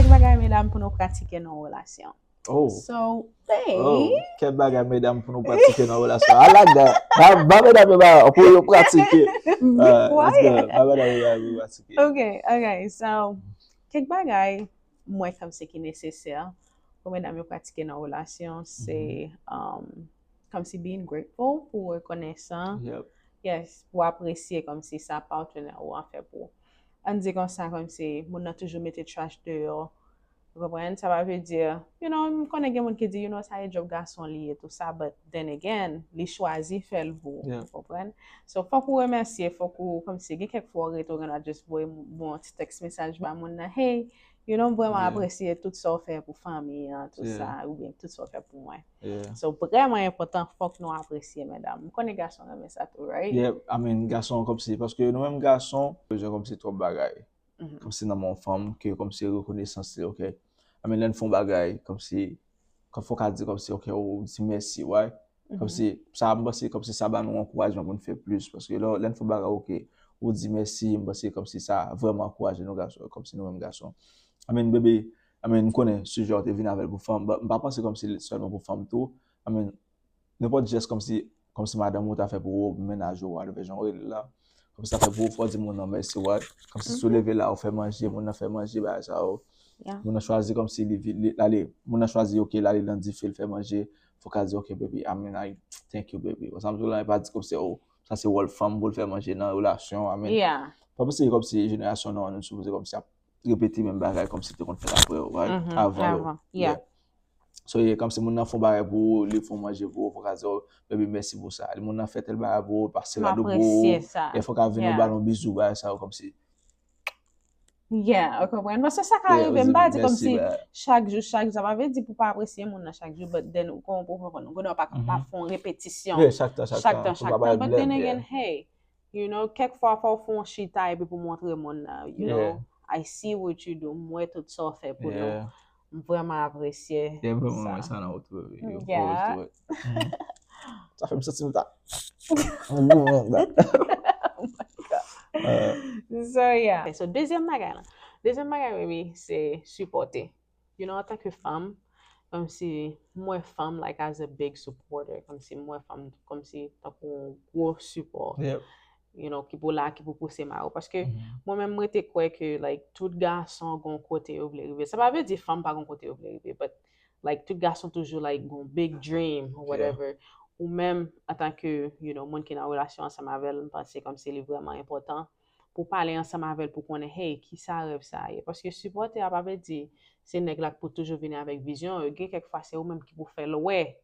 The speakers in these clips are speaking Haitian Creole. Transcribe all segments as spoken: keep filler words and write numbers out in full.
Ki bagay medam pou nou pratike nan yon relasyon? Oh, So, oh, babe. Kèk bagay medam pou nou pratike nan relasyon. I like that. Ba, ba medam yo ba pou yo pratike. Be Uh, let's go. quiet. Ba medam yo ba pou yo pratike. Ok, ok. So, kèk bagay mwen kòmsi ki nesesè pou medam yo pratike nan relasyon, se um, kòmsi being grateful, pou rekonesan. Yep. Yes, pou apresye kòmsi sa patnè ou an fè pou ou. Ann di konsa, kòmsi moun nan toujou mete trash deyò. Ou konprann? Sa pa vle di, you know, m konnen gen moun ki di, you know, sa e djòb gason li ye, tou sa, but then again, li chwazi fè l pou ou. Yeah. Ou konprann? So, fòk ou remèsye, fòk ou, kòmsi, gen kèk fwa ou rete, ou gen dwa just voye m- bon, ti text mesaj ba moun nan, hey, you know, m vrèman Yeah. apresye tout sa w fè pou fanmi an, tout Yeah. sa, oubyen tout sa w fè pou mwen. Yeah. So, vrèman enpòtan, fòk nou apresye, medam. M konnen gason renmen sa tou, right? Yeah, I mean, gason kòmsi, paske nou menm gason, bezwen kòmsi twòp bagay. Mhm. Kòmsi nan men yon fanm, ke kòmsi rekonesans li, ok. I mean, lè n fè yon bagay, kòmsi, kòm fò ka di kòmsi, ok, ou di mèsi, why? Kòmsi, sa, m panse, kòmsi sa ba nou ankourajman pou n fè plis, paske lè, lè n fè yon bagay, ok, ou di mèsi, m panse kòmsi sa vrèman ankouraje nou gason, kòmsi nou menm gason. I mean, baby, I mean, m konnen sijè ou te vin avè l pou fanm, but m pa panse kòmsi sèlman pou fanm tou. I mean, nenpòt jès kòmsi, kòmsi madanm ou ta fè pou ou, mennaj ou, whatever jan w rele l la. Kòmsi ta fè pou ou, fò w di moun nan mèsi, why? Kòmsi si w leve la, ou fè manje, moun nan fè manje, bagay sa yo. Yeah. Moun nan chwazi kòmsi li, vi- li, l ale, moun nan chwazi, ok, l ale nan dife, l fè manje, fò w ka di, ok, baby, I mean, I thank you, baby. Sa m di w la, e pa di kòmsi, oh, sa se wòl fanm pou l fè manje nan relasyon, I mean. Yeah. Pa panse kòmsi jenerasyon nou an, nou sipoze kòmsi ap repete menm bagay kòmsi te konn fèt apre yo, right? Mhm, Avan yo. avan, yeah. So, yeah, kòmsi moun nan fè yon bagay pou ou, li fè yon manje pou ou, fò w ka di, oh, baby, mèsi pou sa. Moun nan fè tèl bagay pou ou, pase M rad ou pou apresye ou, sa. E fò w ka vin nou Yeah. ba l yon bizou, bagay sa yo kòmsi. Yeah, ou konprann? Paske sa ka Yeah, rive, ou m di pa di mèsi, kòmsi bagay. Chak jou, chak jou, sa pa vle di pou pa apresye moun nan chak jou, but then ou konn ou konn ou pa ka pa Mhm. fè yon repetisyon. Yeah, chak tan, chak Chak tan. tan, Fò chak pa bay tan, but then blèm, again, yeah. Hey, you know, kèk fwa fò w fè yon chita epi pou montre moun nan, you Yeah. know, I see what you do, m wè tout sa w fè pou nou. Yeah. M vrèman apresye Yeah, m vrèman sa. Renmen sa nan ou tou, baby. You Yeah. always do it. Mm. Sa fè m santi m ta. So, yeah. So, dezyèm bagay la. Dezyèm bagay, baby, se sipòte. You know, antanke fanm, kòmsi, m wè fanm, like, as a big supporter. Kòmsi, m wè fanm, kòmsi, tankou yon gwo sipò. Yep. You know, ki pou la, ki pou pouse marè w. Paske, Mhm. mwen menm, mwen te kwè ke, like, tout gason gon kote yo vle rive. Sa pa vle di fanm pa gon kote yo vle rive, but, like, tout gason toujou, like, gon big dream, or Yeah. whatever. Ou menm, antanke, you know, moun ki nan relasyon ansanm avè l, m panse kòmsi li vrèman enpòtan pou pale ansanm avè l, pou konnen, hey, ki sa rèv sa ye. Paske sipòte a pa vle di se nèg la k pou toujou vini avèk vizyon. Gen kèk fwa, se ou menm ki pou fè l wè.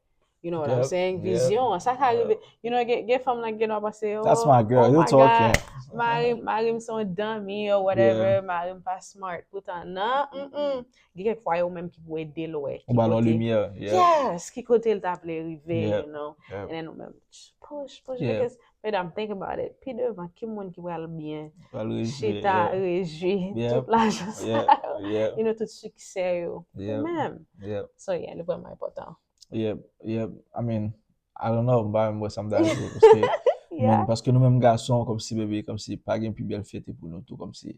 You know what I'm Yep, saying? yep, Vizyon an, sa ka yep. Rive. You know, gen, gen fanm nan gen dwa panse, That's oh, my girl, oh you my talking. God, mari, mari m se yon danmi or whatever, Yeah. Mari m pa smart. Poutan, non, mm-mm. Gen kèk fwa, e ou menm ki pou ede l wè. Ou ba l yon limyè, yeah. Yes, ki kote l ta vle rive, Yeah. You know. Yeah. And then ou menm, push, push, Yeah. Because, medam, think about it. Pi devan, ki moun ki pral byen Pral rejwi, chita, yeah. Rejwi, Yeah. Tout lajan sa Yeah, yo. Yeah. You know, tout siksè yo. Yeah. Ou menm. Yeah. So, yeah, li vrèman enpòtan. Yeah, yeah. I mean, I don't know, m pa menm wè sa m ta di, paske, Yeah. men, paske nou menm gason, kòmsi baby, kòmsi pa gen pi bèl fyète pou nou tou, kòmsi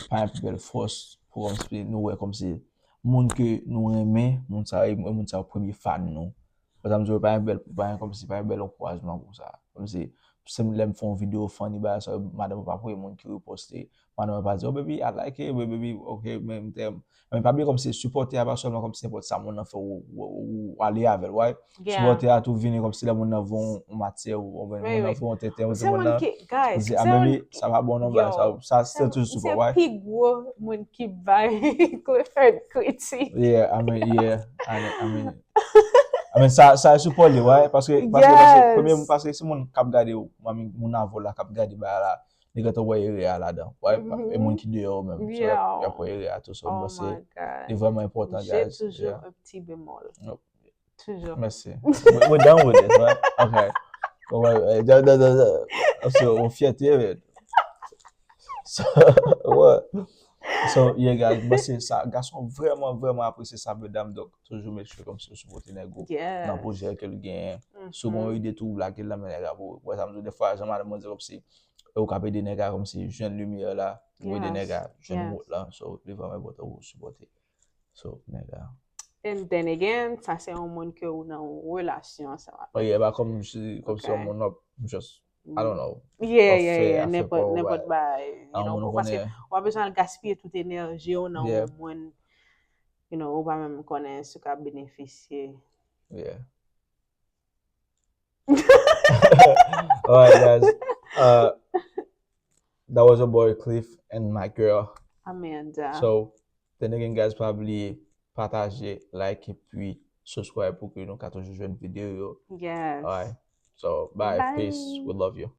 pa gen pi bèl fòs pou kòmsi nou wè kòmsi moun ke nou renmen, moun sa yo, e moun sa yo premye fan nou. Sa m di, pa gen bèl, pa gen kòmsi, pa gen bèl ankourajman pou sa. Kòmsi, se lè m fè yon videyo funny, bagay sa yo, madanm pa premye moun ki reposte. Madanm pa di, oh baby, I like it, baby, ok, men m te, men pa bliye kòmsi sipòte a pa sèlman kòmsi nenpòt sa moun nan fè ou, ou, ou ale avè l, right? Yeah. Sipòte a tou vini kòmsi lè moun nan voye yon, yon matyè ou, ou moun nan voye yon tenten, ou di Se moun moun nan, ki, guys, ou di, se ah, moun baby, sa pa bon non, bagay sa, sa se toujou sipò, right? Se pi gwo moun ki bay Clifford kritik. Yeah, I mean, yeah, I mean, I mean, I mean, sa, sa e sipò li, right? Paske, paske, paske, Yes. Premye moun, paske se moun k ap gade ou, I mean, moun avè w la k ap gade bagay la, li gentan wè erè a ladan, right? E moun ki deyò menm, so, y ap, y ap wè erè a tou, so, Oh bon, se, my God. Li vrèman enpòtan, J'ai guys. Toujours Yeah. Un petit bémol. Nope. Toujours. Mèsi. We, we done with it, right? Ok. Alright, eh, da, da, da, da. So, on fyète, man. So, what? So, yeah, guys, mwen se sa. Gason vrèman, vrèman apresye sa, medam. Donk, toujou make sure kòmsi ou sipòte nèg ou Yeah. Nan pwojè ke l genyen. Si w gen yon ide tou, lage l nan men nèg la pou ou. Wè sa m di w, defwa, jan madanm mwen di kòmsi, ou ka ede nèg la kòmsi jwenn limyè la, ou ede nèg la jwenn wout la. So, li vrèman enpòtan pou ou sipòte. So, nèg la. And then again, sa se yon moun ke ou nan yon relasyon ansanm avèk. Oh yeah, ba kòm si kòm si yon Okay. moun ap just I don't know. Yeah, Ap yeah, fè yeah. afè Nenpòt pa w, nenpòt right. bagay. You An know, moun ou pa se konnen. Ou pa bezwen al gaspye tout enèji ou nan Yeah. yon moun, you know, ou pa menm konnen si w ka benefisye. Yeah. Alright, guys. Uh, that was your boy Cliff and my girl. Amanda. So, then again, guys, pa bliye pataje, like, epi subscribe pou ke nou ka toujou jwenn videyo yo. Yes. Alright. So, bye. Bye. Peace. We love you.